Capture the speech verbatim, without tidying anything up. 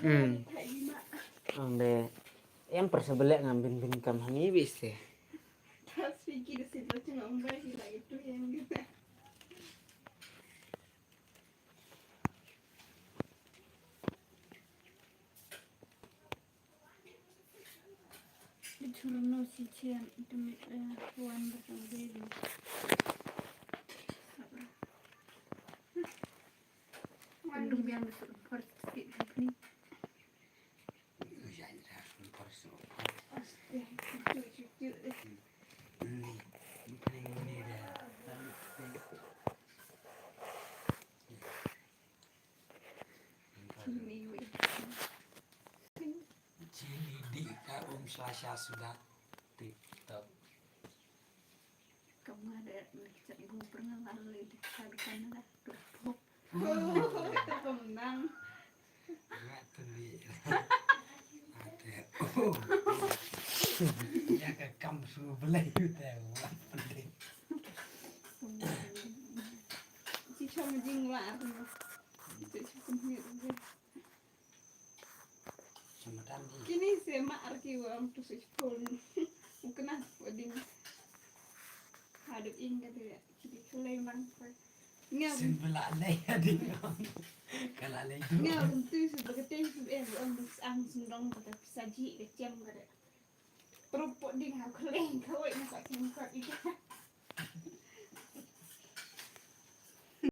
Hmm. Ong de. Em persa belek ngam bin bin kam hani biste. Chini di ka um slasha sudah TikTok. Kamare ni chat bu pernah lalu di sadu kamera. Pop. Itu pemenang. Ngat tu di. Ate. Oh. Ya ka kam su belai tu te. Si chong jing wa. Itu chong ni. Kini se ma ar ki wa am tu se phone. Ukna wading. Hadu ing ka de. Kini kulai mang pa. Ngam. Sin bela lei ading. Kala lei. Ngam tu se bagate se em am ang sendong ka de saji ka chem ka de. Rup ding ha kulai ka wai na ka chem ka ika.